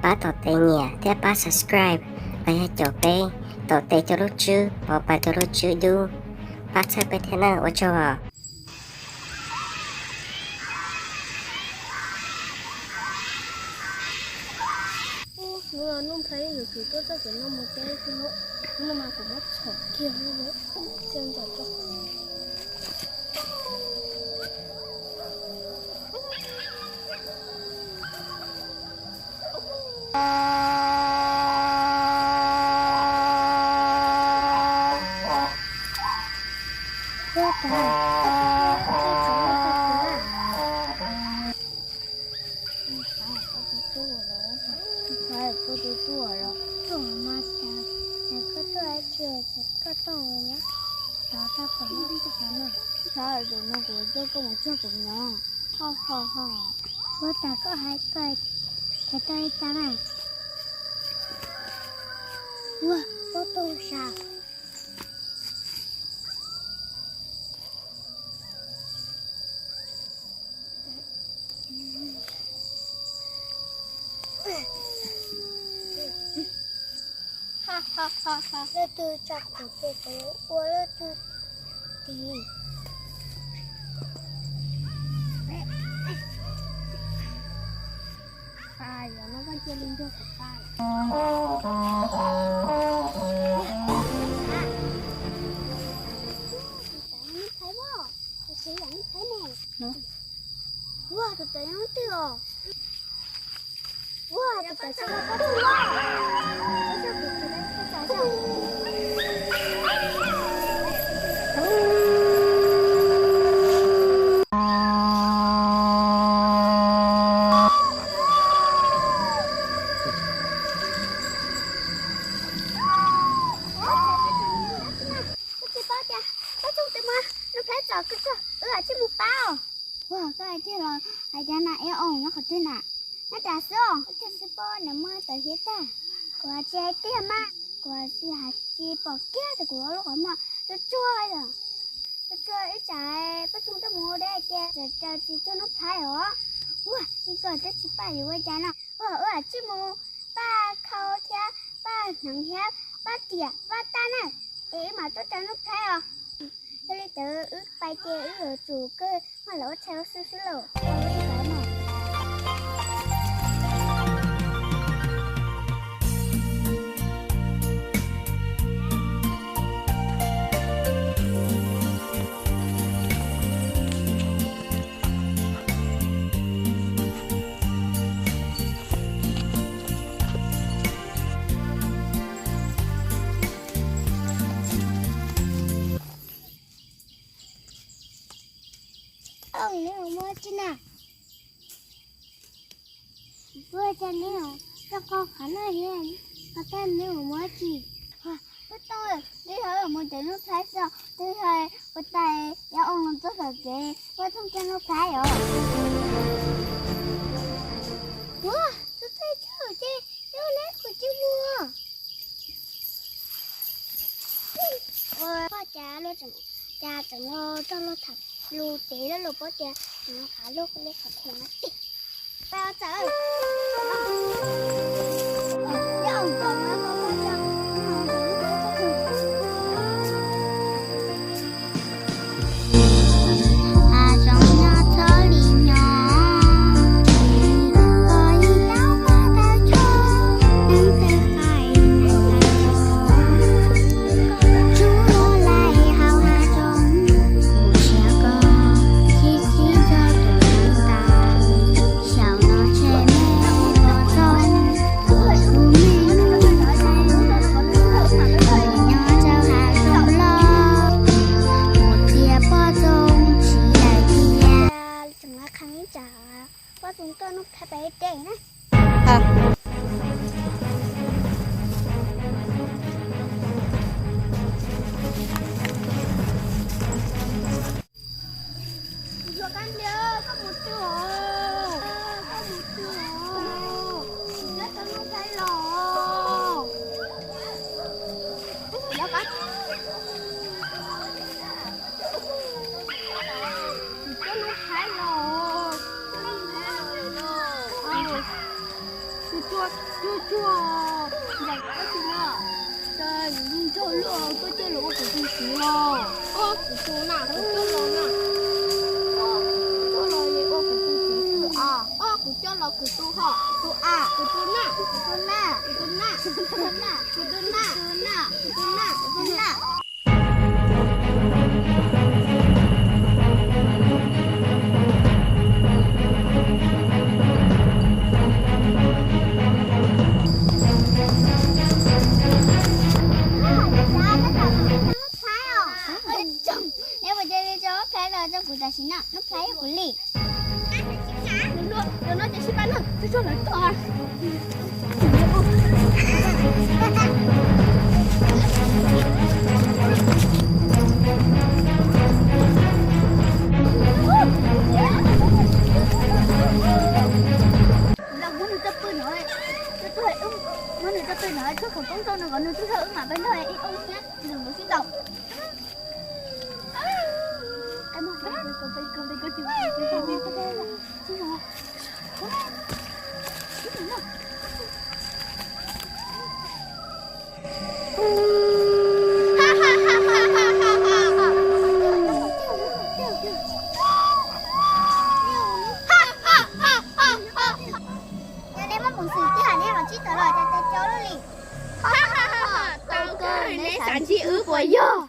Pab tom tes nyiam thiab pab subscribe los yog caum peb tom tes cov lub tswb pov pas cov lub tswb dub. Pab txhawb peb thiab nawb, ua tsaug os. Hnub no Nuj Nplhaib yuav tsum tuaj txoj kev no mus teb, hnub no mas kuv muab txhom kiag lawm. Koj tuaj dab tsi, koj tuaj ua li, xav tau kuv nyob teb chaws no. Xav tus no kuv tuaj, koj mus txog kuv nyob. Ho ho ho. Ua cas koj hais koj, hais tau li cas na? Ua, koj tuaj ua cas? Leej twg tsa kuv ces kuv ua leej twg tiv. Yog no koj cia li nrog kuv pab. Ua, tus tawm yog leej twg os? Ua, tus tawm txog pob txoog los. Koj tsis paub tias pob txoog twg mas Nuj Nplhaib tsom kawg txog, wb lam tsij mus pab os. Ua, koj hais tiag los? Hais tias na, ib oo nyob qhov twg na? Nyob tas xwb os. Ib tug xwb pob, nws muaj tawm hiav tag. Kuv tsis hais tiag mas, kuv tsis hais, tsis pom kiag tias kuv lub qhov muag tsuag tsuag, tsuag tsuag ib tsam pob txoog tuaj mus deb ces txawm raws tsis cuag Nuj Nplhaib os. Ua, ib koj twb tsis pab yuav ua cas no. Ua, wb lam tsij mus pab khau thiab pab hneev thiab pab riam pab tab na, es wb mam tuaj raws Nuj Nplhaib os. Yog li ntawd wb pais ces wb yuav tsum kawg maj lawv ua tshais ua xwb xwb lauj. Oj, neb mus ua tsi na? Ua cas neb mus rau qhov no thiab? Qhov twg neb mus ua tsi? Ua tau, twb yog mus cawm Nuj Nplhaib xwb, twb yog ua tais yog oo tuaj tom kev ua thooj kiag Nuj Nplhaib os. Ua, tus txaij txhawj ces yog neb kuv cia mus. Ua cas luag tseem, cas tseem los txog luag tham lus ces luag paub tias tseem los qhav luag li qhov khoom no tiag. Txawm Tseem los qhia ib tsam Poj Txoov tuaj Nuj Nplhaib pem dej na. Yuav kab nplia, koj mus twg os? Koj mus twg os? Kuv coj tau Nuj Nplhaib los. Yuav kab, kuv coj Nuj Nplhaib los. Kuv Tsuag tsuag, ncaim koj tsis na. Cas yus yeej nrog luag koj coj los ua kuv tus txiv os. Ob kuv tus na, kuv coj los na. Ob kuv coj los li ua kuv tus txiv xwb os. Ob kuv coj los kuv tus hom, kuv tus a, kuv tus na, kuv tus na, kuv tus na, kuv tus na, kuv tus na, kuv tus na, kuv tus na. Neb puas cia li tso Nub Plhaib los rau kuv tam sim no, Nub Plhaib yog kuv li. Nub, no ces sib pab na, tsuag tsuag lawv tuaj. Kuv los muab nws txoj pwg no, muab nws txoj pwg no tshuab khawv koob rau nws kom nws txhob wb mam pab nrog ib ob hnub nws sib ntaus. Yog nej muaj peev xwm twg hais nej los tsis tau los cov cov cov lub li. Tau kawg, neb xav ntsib wb puas yog?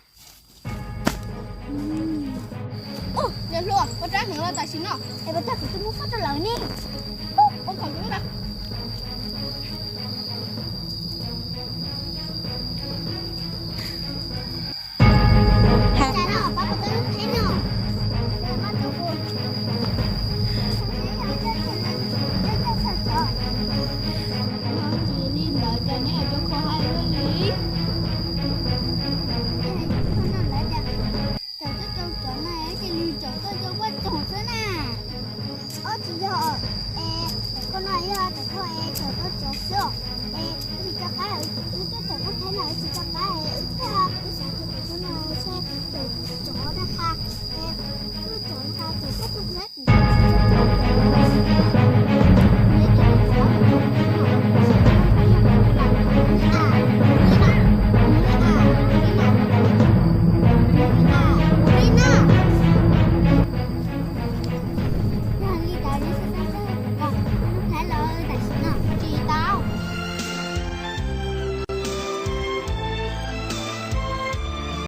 Ub, yawg hluas, ua rab hneev los tam sim no es puas tag kuv twb muab faj rau lawv ne. Ub, ua kom kuv lub na. Tsis li ntawd cas neb hais rau kho hais luaj li. Thaum twb rau cov na ces nws cov tuaj cov quaj tsoom xwb na. Ob tsis yog es, thaum koj no yog thaum koj es thaum koj cov xwb os. Es wb tsis cov qab, wb twb thaum koj qheb na wb tsis cov qab.